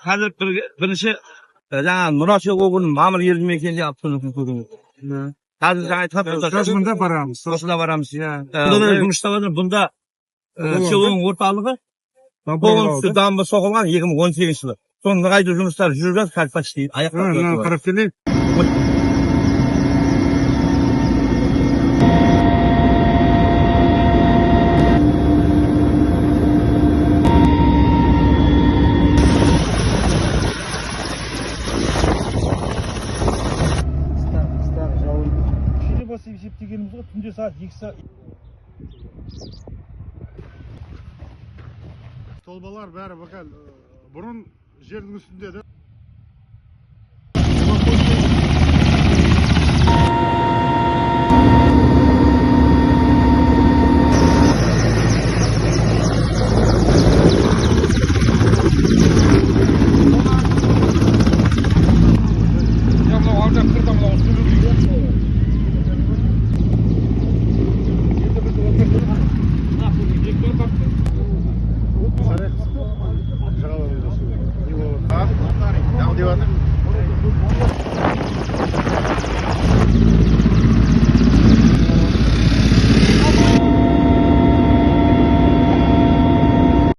Қазір бірінші жаңағы Нұра селолық округінің Мамыр елді мекенінде автобус көрдіңіз. Қазір жаңа айтқан Қазір мында барамыз. Осында барамыз. Иә. Бұнда да жұмыс жасап жатыр. Бұнда селоның орталығы тоғызыншы дамба соғылған 2018 жылы. Соның нығайту жұмыстары жүріп жатыр, қазір почти аяқталып Мына жатыр. қарап келейік. Басып есептегеніміз ғой, түнде сағат 2 сағат. Столбалар бәрі бүкіл бұрын жердің үстінде де.